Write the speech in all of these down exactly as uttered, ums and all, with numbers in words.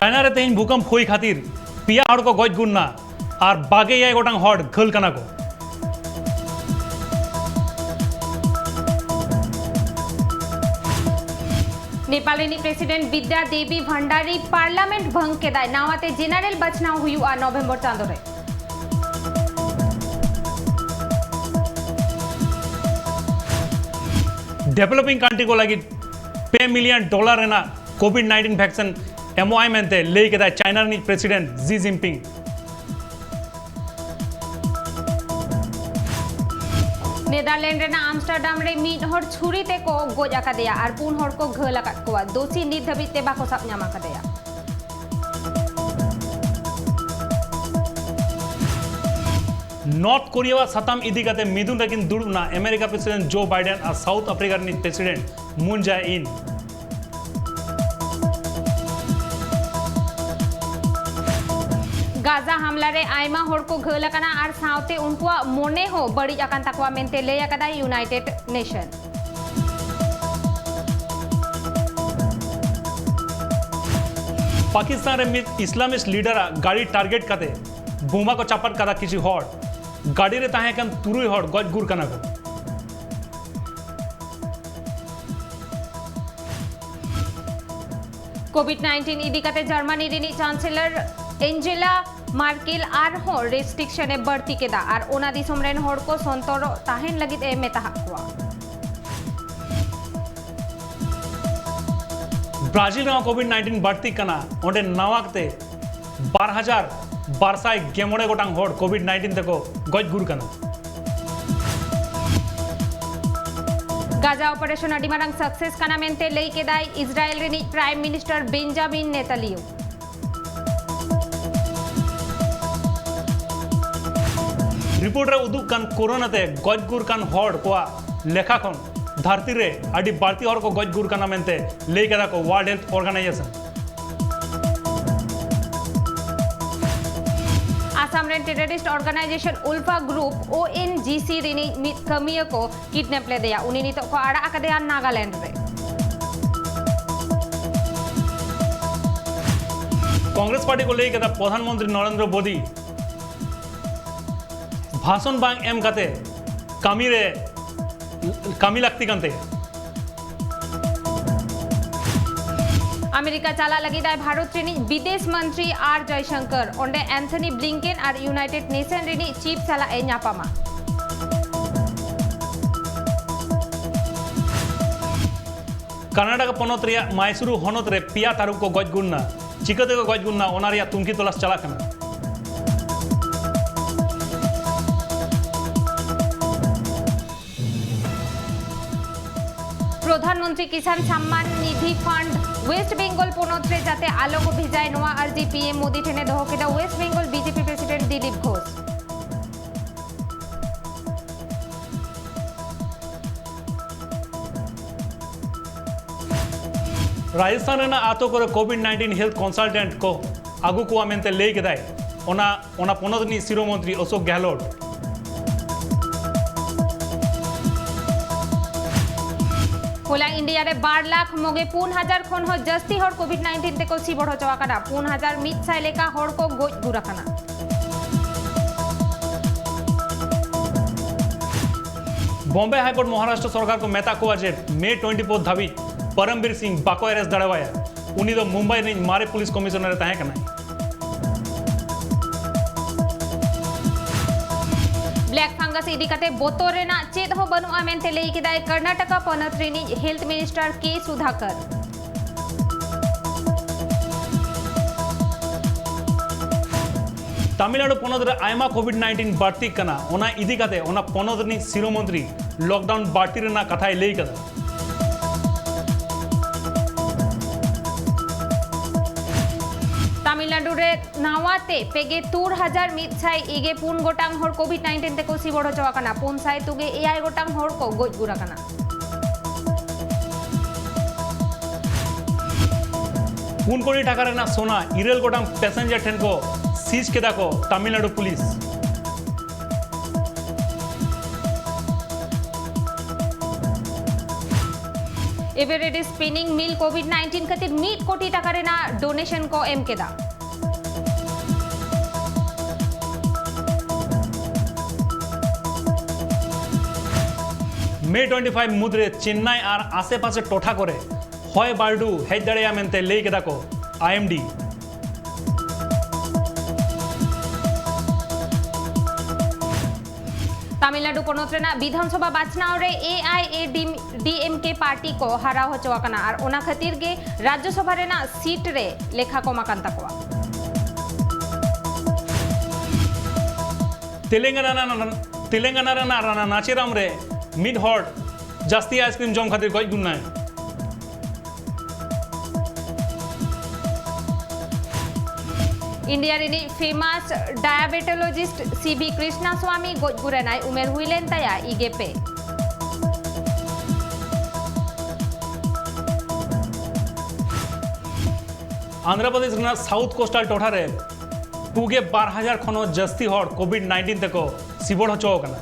China ᱨᱮ ᱛᱮᱦᱮᱧ ᱵᱷᱩᱠᱟᱢᱯ ᱦᱩᱭ ᱠᱷᱟᱹᱛᱤᱨ ᱯᱮᱭᱟ ᱦᱚᱲ ᱠᱚ ᱜᱚᱡ ᱜᱩᱨ ᱱᱟ ᱟᱨ ᱵᱟᱜᱮ ᱮᱭᱟᱭ ᱜᱚᱴᱟᱝ ᱦᱚᱲ ᱜᱷᱟᱹᱞ ᱠᱟᱱᱟ ᱠᱚ᱾ ᱱᱮᱯᱟᱞ ᱨᱤᱱᱤᱡ ᱯᱨᱮᱥᱤᱰᱮᱱᱴ ᱵᱤᱫᱽᱫᱟ ᱫᱮᱵᱤ ᱵᱷᱟᱱᱰᱟᱨᱤ ᱯᱟᱨᱞᱟᱢᱮᱱᱴ ᱵᱷᱟᱝ ᱠᱮᱫᱟᱭ, ᱱᱟᱣᱟᱛᱮ ᱡᱮᱱᱟᱨᱮᱞ ᱵᱟᱪᱷᱱᱟᱣ ᱦᱩᱭᱩᱜᱼᱟ ᱱᱚᱵᱷᱮᱢᱵᱚᱨ ᱪᱟᱸᱫᱚ ᱨᱮ᱾ ᱰᱮᱵᱷᱮᱞᱚᱯᱤᱝ ᱠᱟᱱᱴᱨᱤ ᱠᱚ ᱞᱟᱹᱜᱤᱫ ᱯᱮ ᱢᱤᱞᱤᱭᱚᱱ ᱰᱚᱞᱟᱨ ᱨᱮᱱᱟᱜ ᱠᱳᱵᱷᱤᱰ ᱱᱟᱭᱤᱱᱴᱤᱱ ᱵᱷᱮᱠᱥᱤᱱ ᱮᱢᱚᱜ ᱟᱭ ᱢᱮᱱᱛᱮ ᱞᱟᱹᱭ ᱠᱮᱫᱟᱭ ᱪᱟᱭᱱᱟ ᱨᱤᱱᱤᱡ ᱯᱨᱮᱥᱤᱰᱮᱱᱴ ᱡᱤ ᱡᱤᱱᱯᱤᱝ᱾ ᱱᱮᱫᱟᱨᱞᱮᱱᱰ ᱨᱮᱱᱟᱜ ᱟᱢᱥᱴᱟᱨᱰᱟᱢ ᱨᱮ ᱢᱤᱫ ᱦᱚᱲ ᱪᱷᱩᱨᱤ ᱛᱮᱠᱚ ᱜᱚᱡ ᱟᱠᱟᱫᱮᱭᱟ ᱟᱨ ᱯᱩᱱ ᱦᱚᱲ ᱠᱚ ᱜᱷᱟᱹᱞ ᱟᱠᱟᱫ ᱠᱚᱣᱟ᱾ ᱫᱳᱥᱤ ᱱᱤᱛ ᱫᱷᱟᱹᱵᱤᱡ ᱛᱮ ᱵᱟᱠᱚ ᱥᱟᱵ ᱧᱟᱢ ᱟᱠᱟᱫᱮᱭᱟ᱾ ᱱᱚᱨᱛᱷ ᱠᱳᱨᱤᱭᱟᱣᱟᱜ ᱥᱟᱛᱟᱢ ᱤᱫᱤ ᱠᱟᱛᱮ ᱢᱤᱫᱩᱱ ᱨᱮᱠᱤᱱ ᱫᱩᱲᱩᱵ ᱮᱱᱟ ᱟᱢᱮᱨᱤᱠᱟ ᱯᱨᱮᱥᱤᱰᱮᱱᱴ ᱡᱳ ᱵᱟᱭᱰᱮᱱ ᱟᱨ ᱥᱟᱣᱩᱛᱷ ᱟᱯᱷᱨᱤᱠᱟ ᱨᱤᱱᱤᱡ ᱯᱨᱮᱥᱤᱰᱮᱱᱴ ᱢᱩᱱ ᱡᱟᱭ ᱤᱱ᱾ ᱜᱟᱡᱟ ᱦᱟᱢᱞᱟ ᱨᱮ ᱟᱭᱢᱟ ᱦᱚᱲ ᱠᱚ ᱜᱷᱟᱹᱞ ᱟᱠᱟᱱᱟ ᱟᱨ ᱥᱟᱶᱛᱮ ᱩᱱᱠᱩᱣᱟᱜ ᱢᱚᱱᱮ ᱦᱚᱸ ᱵᱟᱹᱲᱤᱡ ᱟᱠᱟᱱ ᱛᱟᱠᱚᱣᱟ ᱢᱮᱱᱛᱮ ᱞᱟᱹᱭ ᱟᱠᱟᱫᱟᱭ ᱤᱭᱩᱱᱟᱭᱴᱮᱰ ᱱᱮᱥᱚᱱ᱾ ᱯᱟᱠᱤᱥᱛᱟᱱ ᱨᱮ ᱢᱤᱫ ᱤᱥᱞᱟᱢᱤᱥᱴ ᱞᱤᱰᱟᱨᱟᱜ ᱜᱟᱹᱰᱤ ᱴᱟᱨᱜᱮᱴ ᱠᱟᱛᱮ ᱵᱳᱢᱟ ᱠᱚ ᱪᱟᱯᱟᱫ ᱠᱟᱫᱟ ᱠᱤᱪᱷᱩ ᱦᱚᱲ᱾ ᱜᱟᱹᱰᱤ ᱨᱮ ᱛᱟᱦᱮᱸ ᱠᱟᱱ ᱛᱩᱨᱩᱭ ᱦᱚᱲ ᱜᱚᱡ ᱜᱩᱨ ᱠᱟᱱᱟ ᱠᱚ᱾ ᱠᱳᱵᱷᱤᱰ ᱱᱟᱭᱤᱱᱴᱤᱱ ᱤᱫᱤ ᱠᱟᱛᱮ ᱡᱟᱨᱢᱟᱱᱤ ᱨᱤᱱᱤᱡ ᱪᱟᱱᱥᱮᱞᱚᱨ ᱮᱧᱡᱮᱞᱟ ᱢᱟᱨᱠᱮᱞ ᱟᱨᱦᱚᱸ ᱨᱮᱥᱴᱨᱤᱠᱥᱚᱱ ᱮ ᱵᱟᱹᱲᱛᱤ ᱠᱮᱫᱟ ᱟᱨ ᱚᱱᱟ ᱫᱤᱥᱚᱢ ᱨᱮᱱ ᱦᱚᱲ ᱠᱚ ᱥᱚᱱᱛᱚᱨᱚᱜ ᱛᱟᱦᱮᱱ ᱞᱟᱹᱜᱤᱫ ᱮ ᱢᱮᱛᱟᱦᱟᱫ ᱠᱚᱣᱟ᱾ ᱵᱨᱟᱡᱤᱞ ᱨᱮᱦᱚᱸ ᱠᱳᱵᱷᱤᱰ ᱱᱟᱭᱤᱱᱴᱤᱱ ᱵᱟᱹᱲᱛᱤᱜ ᱠᱟᱱᱟ᱾ ᱚᱸᱰᱮ ᱱᱟᱣᱟ ᱠᱟᱛᱮ ᱵᱟᱨ ᱦᱟᱡᱟᱨ ᱵᱟᱨ ᱥᱟᱭ ᱜᱮᱞ ᱢᱚᱬᱮ ᱜᱚᱴᱟᱝ ᱦᱚᱲ ᱠᱳᱵᱷᱤᱰ ᱱᱟᱭᱤᱱᱴᱤᱱ ᱛᱮᱠᱚ ᱜᱚᱡ ᱜᱩᱨ ᱠᱟᱱᱟ᱾ ᱜᱟᱡᱟ ᱚᱯᱟᱨᱮᱥᱚᱱ ᱟᱹᱰᱤ ᱢᱟᱨᱟᱝ ᱥᱟᱠᱥᱮᱥ ᱠᱟᱱᱟ ᱢᱮᱱᱛᱮ ᱞᱟᱹᱭ ᱠᱮᱫᱟᱭ ᱤᱥᱨᱟᱭᱮᱞ ᱨᱤᱱᱤᱡ ᱯᱨᱟᱭᱤᱢ ᱢᱤᱱᱤᱥᱴᱟᱨ ᱵᱮᱧᱡᱟᱢᱤᱱ ᱱᱮᱛᱟᱞᱤᱭᱳ᱾ ᱨᱤᱯᱳᱨᱴ ᱨᱮ ᱩᱫᱩᱜ ᱠᱟᱱ ᱠᱳᱨᱳᱱᱟ ᱛᱮ ᱜᱚᱡ ᱜᱩᱨ ᱠᱟᱱ ᱦᱚᱲ ᱠᱚᱣᱟᱜ ᱞᱮᱠᱷᱟ ᱠᱷᱚᱱ ᱫᱷᱟᱹᱨᱛᱤ ᱨᱮ ᱟᱹᱰᱤ ᱵᱟᱹᱲᱛᱤ ᱦᱚᱲ ᱠᱚ ᱜᱚᱡ ᱜᱩᱨ ᱠᱟᱱᱟ ᱢᱮᱱᱛᱮ ᱞᱟᱹᱭ ᱠᱟᱫᱟ ᱠᱚ ᱣᱟᱨᱞᱰ ᱦᱮᱞᱛᱷ ᱚᱨᱜᱟᱱᱟᱭᱡᱮᱥᱚᱱ᱾ ᱟᱥᱟᱢ ᱨᱮᱱ ᱴᱮᱨᱚᱨᱤᱥᱴ ᱚᱨᱜᱟᱱᱟᱭᱡᱮᱥᱚᱱ ᱩᱞᱯᱷᱟ ᱜᱨᱩᱯ, ᱳ ᱮᱱ ᱡᱤ ᱥᱤ, ᱨᱤᱱᱤᱡ ᱢᱤᱫ ᱠᱟᱹᱢᱤᱭᱟᱹ ᱠᱚ ᱠᱤᱰᱱᱮᱯ ᱞᱮᱫᱮᱭᱟ᱾ ᱩᱱᱤ ᱱᱤᱛᱚᱜ ᱠᱚ ᱟᱲᱟᱜ ᱟᱠᱟᱫᱮᱭᱟ ᱱᱟᱜᱟᱞᱮᱱᱰ ᱨᱮ᱾ ᱠᱚᱝᱜᱨᱮᱥ ᱯᱟᱨᱴᱤ ᱠᱚ ᱞᱟᱹᱭ ᱠᱮᱫᱟ ᱯᱨᱚᱫᱷᱟᱱ ᱢᱚᱱᱛᱨᱤ ᱱᱚᱨᱮᱱᱫᱨᱚ ᱢᱳᱫᱤ ᱵᱷᱟᱥᱚᱱ ᱵᱟᱝ ᱮᱢ ᱠᱟᱛᱮ ᱠᱟᱹᱢᱤ ᱨᱮ, ᱠᱟᱹᱢᱤ ᱞᱟᱹᱠᱛᱤ ᱠᱟᱱ ᱛᱟᱭᱟ᱾ ᱟᱢᱮᱨᱤᱠᱟ ᱪᱟᱞᱟᱜ ᱞᱟᱹᱜᱤᱫ ᱟᱭ ᱵᱷᱟᱨᱚᱛ ᱨᱤᱱᱤᱡ ᱵᱤᱫᱮᱥ ᱢᱚᱱᱛᱨᱤ ᱟᱨ ᱡᱚᱭᱥᱚᱝᱠᱚᱨ᱾ ᱚᱸᱰᱮ ᱮᱱᱛᱷᱚᱱᱤ ᱵᱞᱤᱝᱠᱮᱱ ᱟᱨ ᱤᱭᱩᱱᱟᱭᱴᱮᱰ ᱱᱮᱥᱚᱱ ᱨᱤᱱᱤᱡ ᱪᱤᱯ ᱥᱟᱞᱟᱜ ᱮ ᱧᱟᱯᱟᱢᱟ᱾ ᱠᱟᱨᱱᱟᱴᱟᱠᱟ ᱯᱚᱱᱚᱛ ᱨᱮᱭᱟᱜ ᱢᱟᱭᱥᱩᱨᱩ ᱦᱚᱱᱚᱛ ᱨᱮ ᱯᱮᱭᱟ ᱛᱟᱹᱨᱩᱵ ᱠᱚ ᱜᱚᱡ ᱜᱩᱨ ᱮᱱᱟ᱾ ᱪᱤᱠᱟᱹ ᱛᱮᱠᱚ ᱜᱚᱡ ᱜᱩᱨ ᱮᱱᱟ, ᱚᱱᱟ ᱨᱮᱭᱟᱜ ᱛᱩᱱᱠᱷᱤ ᱛᱚᱞᱟᱥ ᱪᱟᱞᱟᱜ ᱠᱟᱱᱟ᱾ ᱯᱨᱚᱫᱷᱟᱱ ᱢᱚᱱᱛᱨᱤ ᱠᱤᱥᱟᱱ ᱥᱟᱢᱢᱟᱱ ᱱᱤᱫᱷᱤ ᱯᱷᱟᱱᱰ ᱳᱭᱮᱥᱴ ᱵᱮᱝᱜᱚᱞ ᱯᱚᱱᱚᱛ ᱨᱮ ᱡᱟᱛᱮ ᱟᱞᱚ ᱠᱚ ᱵᱷᱮᱡᱟᱭ, ᱱᱚᱣᱟ ᱟᱹᱨᱡᱤ ᱯᱤ ᱮᱢ ᱢᱳᱫᱤ ᱴᱷᱮᱱᱮ ᱫᱚᱦᱚ ᱠᱮᱫᱟ west Bengal B J P president Dilip Ghosh. Rajasthan ᱨᱮᱱᱟᱜ ᱟᱛᱳ ᱠᱚᱨᱮ ᱠᱳᱵᱷᱤᱰ ᱱᱟᱭᱤᱱᱴᱤᱱ ᱦᱮᱞᱛᱷ ᱠᱚᱱᱥᱟᱞᱴᱮᱱᱴ ᱠᱚ ᱟᱹᱜᱩ ᱠᱚᱣᱟ ᱢᱮᱱᱛᱮ ᱞᱟᱹᱭ ᱠᱮᱫᱟᱭ ᱚᱱᱟ, ᱚᱱᱟ ᱯᱚᱱᱚᱛ ᱨᱤᱱᱤᱡ ᱥᱤᱨᱟᱹ ᱢᱚᱱᱛᱨᱤ ᱚᱥᱳᱠ ᱜᱮᱦᱞᱳᱴ᱾ ᱦᱚᱞᱟ ᱤᱱᱰᱤᱭᱟ ᱨᱮ ᱵᱟᱨ ᱞᱟᱠᱷ ᱢᱚᱜᱮ ᱯᱩᱱ ᱦᱟᱡᱟᱨ ᱠᱷᱚᱱ ᱦᱚᱸ ᱡᱟᱹᱥᱛᱤ ᱦᱚᱲ ᱠᱳᱵᱷᱤᱰ ᱱᱟᱭᱤᱱᱴᱤᱱ ᱛᱮᱠᱚ ᱥᱤᱵᱚᱲ ᱦᱚᱪᱚ ᱟᱠᱟᱱᱟ᱾ ᱯᱩᱱ ᱦᱟᱡᱟᱨ ᱢᱤᱫ ᱥᱟᱭ ᱞᱮᱠᱟ ᱦᱚᱲ ᱠᱚ ᱜᱚᱡ ᱜᱩᱨ ᱟᱠᱟᱱᱟ᱾ ᱵᱚᱢᱵᱮ ᱦᱟᱭᱠᱳᱨᱴ ᱢᱚᱦᱟᱨᱟᱥᱴᱨᱚ ᱥᱚᱨᱠᱟᱨ ᱠᱚ ᱢᱮᱛᱟ ᱠᱚᱣᱟ ᱡᱮ ᱢᱮ ᱴᱩᱭᱮᱱᱴᱤ ᱯᱷᱳᱨ ᱫᱷᱟᱹᱵᱤᱡ ᱯᱚᱨᱚᱢᱵᱤᱨ ᱥᱤᱝ ᱵᱟᱠᱚ ᱮᱨᱮᱥᱴ ᱫᱟᱲᱮᱣᱟᱭᱟ᱾ ᱩᱱᱤ ᱫᱚ ᱢᱩᱢᱵᱟᱭ ᱨᱤᱱᱤᱡ ᱢᱟᱨᱮ ᱯᱩᱞᱤᱥ ᱠᱚᱢᱤᱥᱚᱱᱟᱨ ᱮ ᱛᱟᱦᱮᱸ ᱠᱟᱱᱟᱭ᱾ ᱵᱞᱮᱠ ᱯᱷᱟᱝᱜᱟᱥ ᱤᱫᱤ ᱠᱟᱛᱮ ᱵᱚᱛᱚᱨ ᱨᱮᱱᱟᱜ ᱪᱮᱫ ᱦᱚᱸ ᱵᱟᱹᱱᱩᱜᱼᱟ ᱢᱮᱱᱛᱮ ᱞᱟᱹᱭ ᱠᱮᱫᱟᱭ ᱠᱚᱨᱱᱟᱴᱟᱠᱟ ᱯᱚᱱᱚᱛ ᱨᱤᱱᱤᱡ ᱦᱮᱞᱛᱷ ᱢᱤᱱᱤᱥᱴᱟᱨ ᱠᱮ ᱥᱩᱫᱷᱟᱠᱚᱨ᱾ ᱛᱟᱢᱤᱞᱱᱟᱲᱩ ᱯᱚᱱᱚᱛ ᱨᱮ ᱟᱭᱢᱟ ᱠᱳᱵᱷᱤᱰ ᱱᱟᱭᱤᱱᱴᱤᱱ ᱵᱟᱹᱲᱛᱤᱜ ᱠᱟᱱᱟ, ᱚᱱᱟ ᱤᱫᱤ ᱠᱟᱛᱮ ᱚᱱᱟ ᱯᱚᱱᱚᱛ ᱨᱤᱱᱤᱡ ᱥᱤᱨᱟᱹ ᱢᱚᱱᱛᱨᱤ ᱞᱚᱠᱰᱟᱣᱩᱱ ᱵᱟᱹᱲᱛᱤ ᱨᱮᱱᱟᱜ ᱠᱟᱛᱷᱟᱭ ᱞᱟᱹᱭ ᱠᱟᱫᱟ᱾ ᱛᱟᱢᱤᱞᱱᱟᱲᱩ ᱨᱮ ᱱᱟᱣᱟ ᱛᱮ ᱯᱮᱜᱮ ᱛᱩᱨ ᱦᱟᱡᱟᱨ ᱢᱤᱫ ᱥᱟᱭ ᱤᱜᱮ ᱯᱩᱱ ᱜᱚᱴᱟᱝ ᱦᱚᱲ ᱠᱳᱵᱷᱤᱰ ᱱᱟᱭᱤᱱᱴᱤᱱ ᱛᱮᱠᱚ ᱥᱤᱵᱚᱲ ᱦᱚᱪᱚ ᱟᱠᱟᱱᱟ᱾ ᱯᱩᱱ ᱥᱟᱭ ᱛᱩᱜᱮ ᱮᱭᱟᱭ ᱜᱚᱴᱟᱝ ᱦᱚᱲ ᱠᱚ ᱜᱚᱡ ᱜᱩᱨ ᱟᱠᱟᱱᱟ᱾ ᱯᱩᱱ ᱠᱳᱴᱤ ᱴᱟᱠᱟ ᱨᱮᱱᱟᱜ ᱥᱚᱱᱟ ᱤᱨᱟᱹᱞ ᱜᱚᱴᱟᱝ ᱯᱮᱥᱮᱧᱡᱟᱨ ᱴᱷᱮᱱ ᱠᱚ ᱥᱤᱡᱽ ᱠᱮᱫᱟ ᱠᱚ ᱛᱟᱢᱤᱞᱱᱟᱲᱩ ᱯᱩᱞᱤᱥ᱾ ᱮᱵᱷᱮᱨᱮᱰᱤ ᱥᱯᱤᱱᱤᱝ ᱢᱤᱞ ᱠᱳᱵᱷᱤᱰ ᱱᱟᱭᱤᱱᱴᱤᱱ ᱠᱷᱟᱹᱛᱤᱨ ᱢᱤᱫ ᱠᱳᱴᱤ ᱴᱟᱠᱟ ᱨᱮᱱᱟᱜ ᱰᱳᱱᱮᱥᱚᱱ ᱠᱚ ᱮᱢ ᱠᱮᱫᱟ᱾ ᱢᱮ ᱴᱩᱭᱮᱱᱴᱤ ᱯᱷᱟᱭᱤᱵᱷ ᱢᱩᱫᱽᱨᱮ ᱪᱮᱱᱱᱟᱭ ᱟᱨ ᱟᱥᱮᱯᱟᱥᱮ ᱴᱚᱴᱷᱟ ᱠᱚᱨᱮ ᱦᱚᱭ ᱵᱟᱹᱨᱰᱩ ᱦᱮᱡ ᱫᱟᱲᱮᱭᱟᱜᱼᱟ ᱢᱮᱱᱛᱮ ᱞᱟᱹᱭ ᱠᱮᱫᱟ ᱠᱚ ᱟᱭ ᱮᱢ ᱰᱤ᱾ ᱛᱟᱢᱤᱞᱱᱟᱰᱩ ᱯᱚᱱᱚᱛ ᱨᱮᱱᱟᱜ ᱵᱤᱫᱷᱟᱱ ᱥᱚᱵᱷᱟ ᱵᱟᱪᱷᱱᱟᱣ ᱨᱮ ᱮ ᱟᱭ ᱮ ᱰᱤ ᱮᱢ ᱠᱮ ᱯᱟᱨᱴᱤ ᱠᱚ ᱦᱟᱨᱟᱣ ᱦᱚᱪᱚ ᱟᱠᱟᱱᱟ ᱟᱨ ᱚᱱᱟ ᱠᱷᱟᱹᱛᱤᱨ ᱜᱮ ᱨᱟᱡᱽᱡᱚ ᱥᱚᱵᱷᱟ ᱨᱮᱱᱟᱜ ᱥᱤᱴ ᱨᱮ ᱞᱮᱠᱷᱟ ᱠᱚᱢ ᱟᱠᱟᱱ ᱛᱟᱠᱚᱣᱟ᱾ ᱛᱮᱞᱮᱝᱜᱟᱱᱟ ᱨᱮᱱᱟᱜ, ᱛᱮᱞᱮᱝᱜᱟᱱᱟ ᱨᱮᱱᱟᱜ ᱨᱟᱱᱟ ᱱᱟᱪᱮᱨᱟᱢ ᱨᱮ ᱢᱤᱫ ᱦᱚᱲ ᱡᱟᱹᱥᱛᱤ ᱟᱭᱤᱥᱠᱨᱤᱢ ᱡᱚᱢ ᱠᱷᱟᱹᱛᱤᱨ ᱜᱚᱡ ᱜᱩᱨ ᱱᱟᱭ᱾ ᱤᱱᱰᱤᱭᱟ ᱨᱤᱱᱤᱡ ᱯᱷᱮᱢᱟᱥ ᱰᱟᱭᱟᱵᱮᱴᱳᱞᱚᱡᱤᱥᱴ ᱥᱤ ᱵᱷᱤ ᱠᱨᱤᱥᱱᱟ ᱥᱣᱟᱢᱤ ᱜᱚᱡ ᱜᱩᱨ ᱮᱱᱟᱭ, ᱩᱢᱮᱨ ᱦᱩᱭ ᱞᱮᱱ ᱛᱟᱭᱟ ᱤᱜᱮ ᱯᱮ᱾ ᱟᱱᱫᱷᱨᱚ ᱯᱨᱚᱫᱮᱥ ᱨᱮᱱᱟᱜ ᱥᱟᱣᱩᱛᱷ ᱠᱳᱥᱴᱟᱞ ᱴᱚᱴᱷᱟ ᱨᱮ ᱯᱩᱜᱮ ᱵᱟᱨ ᱦᱟᱡᱟᱨ ᱠᱷᱚᱱ ᱦᱚᱸ ᱡᱟᱹᱥᱛᱤ ᱦᱚᱲ ᱠᱳᱵᱷᱤᱰ ᱱᱟᱭᱤᱱᱴᱤᱱ ᱛᱮᱠᱚ ᱥᱤᱵᱚᱲ ᱦᱚᱪᱚ ᱟᱠᱟᱱᱟ᱾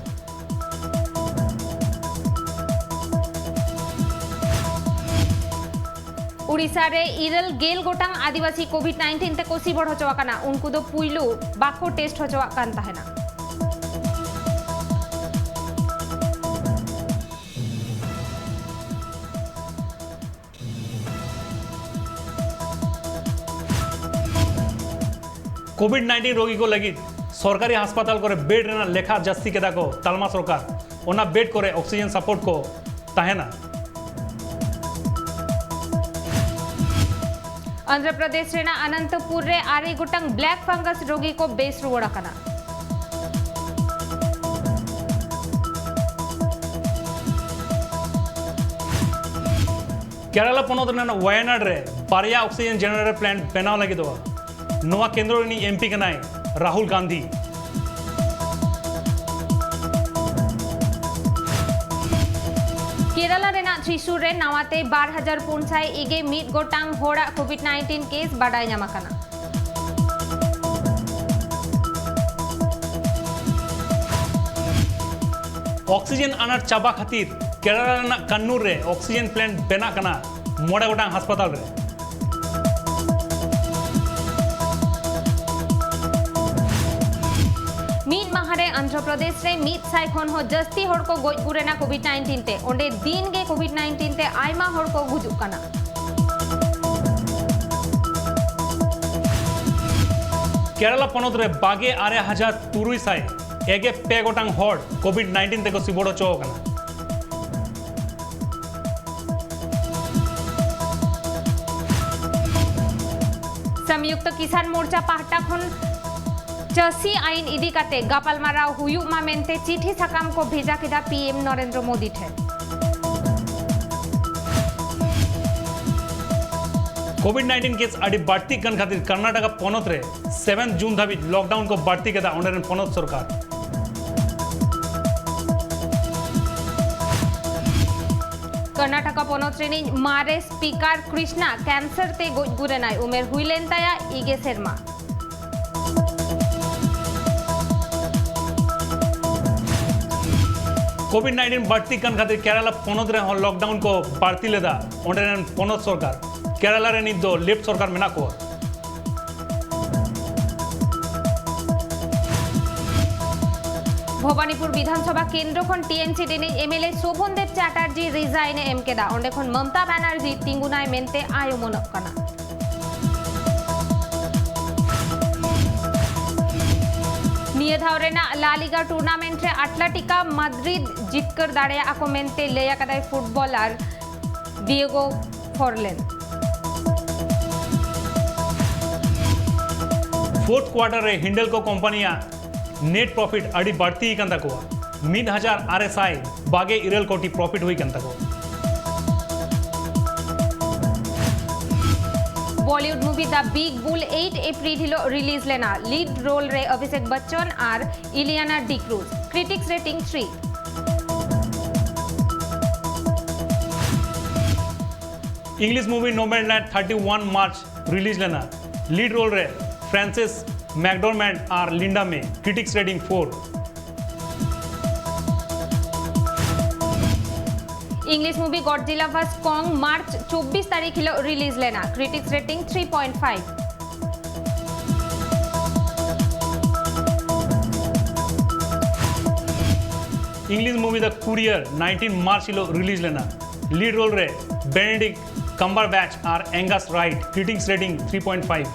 ᱩᱲᱤᱥᱥᱟ ᱨᱮ ᱤᱨᱟᱹᱞ ᱜᱮᱞ ᱜᱚᱴᱟᱝ ᱟᱹᱫᱤᱵᱟᱹᱥᱤ ᱠᱳᱵᱷᱤᱰ ᱱᱟᱭᱤᱱᱴᱤᱱ ᱛᱮᱠᱚ ᱥᱤᱵᱚᱲ ᱦᱚᱪᱚ ᱟᱠᱟᱱᱟ᱾ ᱩᱱᱠᱩ ᱫᱚ ᱯᱩᱭᱞᱩ ᱵᱟᱠᱚ ᱴᱮᱥᱴ ᱦᱚᱪᱚᱣᱟᱜ ᱠᱟᱱ ᱛᱟᱦᱮᱱᱟ᱾ ᱠᱳᱵᱷᱤᱰ ᱱᱟᱭᱤᱱᱴᱤᱱ ᱨᱳᱜᱤ ᱠᱚ ᱞᱟᱹᱜᱤᱫ ᱥᱚᱨᱠᱟᱨᱤ ᱦᱟᱥᱯᱟᱛᱟᱞ ᱠᱚᱨᱮ ᱵᱮᱰ ᱨᱮᱱᱟᱜ ᱞᱮᱠᱷᱟ ᱡᱟᱹᱥᱛᱤ ᱠᱮᱫᱟ ᱠᱚ ᱛᱟᱞᱢᱟ ᱥᱚᱨᱠᱟᱨ᱾ ᱚᱱᱟ ᱵᱮᱰ ᱠᱚᱨᱮ ᱚᱠᱥᱤᱡᱮᱱ ᱥᱟᱯᱳᱨᱴ ᱠᱚ ᱛᱟᱦᱮᱱᱟ᱾ ᱟᱱᱫᱷᱨᱚ ᱯᱨᱚᱫᱮᱥ ᱨᱮᱱᱟᱜ ᱚᱱᱚᱱᱛᱚᱯᱩᱨ ᱨᱮ ᱟᱨᱮ ᱜᱚᱴᱟᱝ ᱵᱞᱮᱠ ᱯᱷᱟᱝᱜᱟᱥ ᱨᱳᱜᱤ ᱠᱚ ᱵᱮᱥ ᱨᱩᱣᱟᱹᱲ ᱟᱠᱟᱱᱟ᱾ ᱠᱮᱨᱟᱞᱟ ᱯᱚᱱᱚᱛ ᱨᱮᱱᱟᱜ ᱣᱟᱭᱟᱱᱟᱰ ᱨᱮ ᱵᱟᱨᱭᱟ ᱚᱠᱥᱤᱡᱮᱱ ᱡᱮᱱᱟᱨᱮᱴᱚᱨ ᱯᱞᱟᱱᱴ ᱵᱮᱱᱟᱣ ᱞᱟᱹᱜᱤᱫᱚᱜᱼᱟ᱾ ᱱᱚᱣᱟ ᱠᱮᱱᱫᱨᱚ ᱨᱤᱱᱤᱡ ᱮᱢ ᱯᱤ ᱠᱟᱱᱟᱭ ᱨᱟᱦᱩᱞ ᱜᱟᱱᱫᱷᱤ᱾ ᱠᱮᱨᱟᱞᱟ ᱨᱮᱱᱟᱜ ᱛᱨᱤᱥᱩᱨ ᱨᱮ ᱱᱟᱣᱟᱛᱮ ᱵᱟᱨ ᱦᱟᱡᱟᱨ ᱯᱩᱱ ᱥᱟᱭ ᱤᱜᱮ ᱢᱤᱫ ᱜᱚᱴᱟᱝ ᱦᱚᱲᱟᱜ ᱠᱳᱵᱷᱤᱰ ᱱᱟᱭᱤᱱᱴᱤᱱ ᱠᱮᱥ ᱵᱟᱰᱟᱭ ᱧᱟᱢ ᱟᱠᱟᱱᱟ᱾ ᱚᱠᱥᱤᱡᱮᱱ ᱟᱱᱟᱴ ᱪᱟᱵᱟ ᱠᱷᱟᱹᱛᱤᱨ ᱠᱮᱨᱟᱞᱟ ᱨᱮᱱᱟᱜ ᱠᱟᱱᱱᱩᱨ ᱨᱮ ᱚᱠᱥᱤᱡᱮᱱ ᱯᱞᱟᱱᱴ ᱵᱮᱱᱟᱜ ᱠᱟᱱᱟ ᱢᱚᱬᱮ ᱜᱚᱴᱟᱝ ᱦᱟᱥᱯᱟᱛᱟᱞ ᱨᱮ᱾ ᱢᱤᱫ ᱢᱟᱦᱟ ᱨᱮ ᱟᱱᱫᱷᱨᱚ ᱯᱨᱚᱫᱮᱥ ᱨᱮ ᱢᱤᱫ ᱥᱟᱭ ᱠᱷᱚᱱ ᱦᱚᱸ ᱡᱟᱹᱥᱛᱤ ᱦᱚᱲ ᱠᱚ ᱜᱚᱡ ᱜᱩᱨ ᱮᱱᱟ ᱠᱳᱵᱷᱤᱰ ᱱᱟᱭᱤᱱᱴᱤᱱ ᱛᱮ᱾ ᱚᱸᱰᱮ ᱫᱤᱱ ᱜᱮ ᱠᱳᱵᱷᱤᱰ ᱱᱟᱭᱤᱱᱴᱤᱱ ᱛᱮ ᱟᱭᱢᱟ ᱦᱚᱲ ᱠᱚ ᱜᱩᱡᱩᱜ ᱠᱟᱱᱟ᱾ ᱠᱮᱨᱟᱞᱟ ᱯᱚᱱᱚᱛ ᱨᱮ ᱵᱟᱜᱮ ᱟᱨᱮ ᱦᱟᱡᱟᱨ ᱛᱩᱨᱩᱭ ᱥᱟᱭ ᱮᱜᱮ ᱯᱮ ᱜᱚᱴᱟᱝ ᱦᱚᱲ ᱠᱳᱵᱷᱤᱰ ᱱᱟᱭᱤᱱᱴᱤᱱ ᱛᱮᱠᱚ ᱥᱤᱵᱚᱲ ᱦᱚᱪᱚ ᱟᱠᱟᱱᱟ᱾ ᱥᱚᱢᱭᱩᱠᱛᱚ ᱠᱤᱥᱟᱱ ᱢᱳᱨᱪᱟ ᱯᱟᱦᱴᱟ ᱠᱷᱚᱱ ᱪᱟᱹᱥᱤ ᱟᱭᱤᱱ ᱤᱫᱤ ᱠᱟᱛᱮ ᱜᱟᱯᱟᱞᱢᱟᱨᱟᱣ ᱦᱩᱭᱩᱜ ᱢᱟ ᱢᱮᱱᱛᱮ ᱪᱤᱴᱷᱤ ᱥᱟᱠᱟᱢ ᱠᱚ ᱵᱷᱮᱡᱟ ᱠᱮᱫᱟ ᱯᱤ ᱮᱢ ᱱᱚᱨᱮᱱᱫᱨᱚ ᱢᱳᱫᱤ ᱴᱷᱮᱱ᱾ ᱠᱳᱵᱷᱤᱰ ᱱᱟᱭᱤᱱᱴᱤᱱ ᱠᱮᱥ ᱟᱹᱰᱤ ᱵᱟᱹᱲᱛᱤᱜ ᱠᱟᱱ ᱠᱷᱟᱹᱛᱤᱨ ᱠᱚᱨᱱᱟᱴᱚᱠᱟ ᱯᱚᱱᱚᱛ ᱨᱮ ᱥᱮᱵᱷᱮᱱ ᱡᱩᱱ ᱫᱷᱟᱹᱵᱤᱡ ᱞᱚᱠᱰᱟᱣᱩᱱ ᱠᱚ ᱵᱟᱹᱲᱛᱤ ᱠᱮᱫᱟ ᱚᱸᱰᱮ ᱨᱮᱱ ᱯᱚᱱᱚᱛ ᱥᱚᱨᱠᱟᱨ᱾ ᱠᱚᱨᱱᱟᱴᱚᱠᱟ ᱯᱚᱱᱚᱛ ᱨᱤᱱᱤᱡ ᱢᱟᱨᱮ ᱥᱯᱤᱠᱟᱨ ᱠᱨᱤᱥᱱᱟ ᱠᱮᱱᱥᱟᱨ ᱛᱮ ᱜᱚᱡ ᱜᱩᱨ ᱮᱱᱟᱭ᱾ ᱩᱢᱮᱨ ᱦᱩᱭ ᱞᱮᱱ ᱛᱟᱭᱟ ᱤᱜᱮ ᱥᱮᱨᱢᱟ᱾ ᱠᱳᱵᱷᱤᱰ ᱱᱟᱭᱤᱱᱴᱤᱱ ᱵᱟᱹᱲᱛᱤᱜ ᱠᱟᱱ ᱠᱷᱟᱹᱛᱤᱨ ᱠᱮᱨᱟᱞᱟ ᱯᱚᱱᱚᱛ ᱨᱮᱦᱚᱸ ᱞᱚᱠᱰᱟᱣᱩᱱ ᱠᱚ ᱵᱟᱹᱲᱛᱤ ᱞᱮᱫᱟ ᱚᱸᱰᱮ ᱨᱮᱱ ᱯᱚᱱᱚᱛ ᱥᱚᱨᱠᱟᱨ᱾ ᱠᱮᱨᱟᱞᱟ ᱨᱮ ᱱᱤᱛ ᱫᱚ ᱞᱮᱯᱷᱴ ᱥᱚᱨᱠᱟᱨ ᱢᱮᱱᱟᱜ ᱠᱚᱣᱟ᱾ ᱵᱷᱚᱵᱟᱱᱤᱯᱩᱨ ᱵᱤᱫᱷᱟᱱᱥᱚᱵᱷᱟ ᱠᱮᱱᱫᱨᱚ ᱠᱷᱚᱱ ᱴᱤ ᱮᱢ ᱥᱤ ᱨᱤᱱᱤᱡ M L A Sobhan Deb Chatterjee resign ᱮ ᱮᱢ ᱠᱮᱫᱟ᱾ ᱚᱸᱰᱮ ᱠᱷᱚᱱ ᱢᱚᱢᱛᱟ ᱵᱟᱱᱟᱨᱡᱤ ᱛᱤᱸᱜᱩᱱᱟᱭ ᱢᱮᱱᱛᱮ ᱟᱭ ᱩᱢᱟᱹᱱᱚᱜ ᱠᱟᱱᱟ᱾ ᱱᱤᱭᱟᱹ ᱫᱷᱟᱣ ᱨᱮᱱᱟᱜ ᱞᱟ ᱞᱤᱜᱟ ᱴᱩᱨᱱᱟᱢᱮᱱᱴ ᱨᱮ ᱟᱴᱞᱟᱴᱤᱠᱟ ᱢᱟᱫᱽᱨᱤᱫ ᱡᱤᱛᱠᱟᱹᱨ ᱫᱟᱲᱮᱭᱟᱜᱼᱟ ᱠᱚ ᱢᱮᱱᱛᱮ ᱞᱟᱹᱭ ᱟᱠᱟᱫᱟᱭ ᱯᱷᱩᱴᱵᱚᱞᱟᱨ ᱰᱤᱭᱮᱜᱳ ᱯᱷᱚᱨᱞᱮᱱ᱾ ᱯᱷᱳᱨᱛᱷ ᱠᱣᱟᱨᱴᱟᱨ ᱨᱮ ᱦᱤᱱᱰᱮᱞᱠᱳ ᱠᱳᱢᱯᱟᱱᱤᱭᱟᱜ ᱱᱮᱴ ᱯᱨᱚᱯᱷᱤᱴ ᱟᱹᱰᱤ ᱵᱟᱹᱲᱛᱤ ᱟᱠᱟᱱ ᱛᱟᱠᱚᱣᱟ᱾ ᱢᱤᱫ ᱦᱟᱡᱟᱨ ᱟᱨᱮ ᱥᱟᱭ ᱵᱟᱜᱮ ᱤᱨᱟᱹᱞ ᱠᱳᱴᱤ ᱯᱨᱚᱯᱷᱤᱴ ᱦᱩᱭ ᱟᱠᱟᱱ ᱛᱟᱠᱚᱣᱟ᱾ ᱵᱚᱞᱤᱣᱩᱰ ᱢᱩᱵᱷᱤ ᱫᱟ ᱵᱤᱜ ᱵᱩᱞ ᱮᱭᱤᱴ ᱮᱯᱨᱤᱞ ᱦᱤᱞᱳᱜ ᱨᱤᱞᱤᱡᱽ ᱞᱮᱱᱟ᱾ ᱞᱤᱰ ᱨᱳᱞ ᱨᱮ ᱚᱵᱷᱤᱥᱮᱠ ᱵᱚᱪᱪᱚᱱ ᱟᱨ Ileana D'Cruz. Critics rating three. English movie Nomadland thirty one March release ᱞᱮᱱᱟ᱾ ᱞᱤᱰ ᱨᱳᱞ ᱨᱮ ᱯᱷᱨᱟᱱᱥᱤᱥ ᱢᱮᱠᱰᱚᱨᱢᱮᱱᱰ ᱟᱨ Linda May. Critics rating four. English movie Godzilla versus Kong March ᱪᱚᱵᱵᱤᱥ ᱛᱟᱹᱨᱤᱠᱷ ᱦᱤᱞᱳᱜ ᱨᱤᱞᱤᱡᱽ ᱞᱮᱱᱟ᱾ Critics rating three point five. English movie The Courier nineteen March ᱦᱤᱞᱳᱜ release ᱞᱮᱱᱟ᱾ Lead role ᱨᱮ ᱵᱮᱱᱮᱰᱤᱠᱴ ᱠᱟᱢᱵᱟᱨᱵᱮᱪ ᱟᱨ Angus Wright. Critics rating three point five.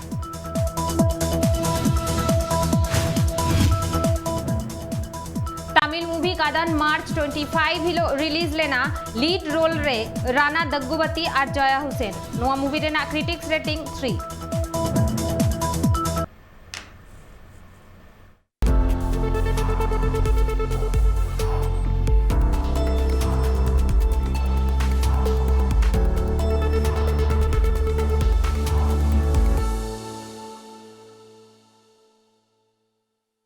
Tamil ᱢᱩᱵᱷᱤ ᱠᱟᱫᱟᱱ March twenty five ᱦᱤᱞᱳᱜ ᱨᱤᱞᱤᱡᱽ ᱞᱮᱱᱟ᱾ ᱞᱤᱰ ᱨᱳᱞ ᱨᱮ ᱨᱟᱱᱟ ᱫᱟᱜᱜᱩᱵᱟᱛᱤ ᱟᱨ ᱡᱚᱭᱟ ᱦᱩᱥᱮᱱ᱾ ᱱᱚᱣᱟ ᱢᱩᱵᱷᱤ ᱨᱮᱱᱟᱜ ᱠᱨᱤᱴᱤᱠᱥ ᱨᱮᱴᱤᱝ ᱛᱷᱨᱤ᱾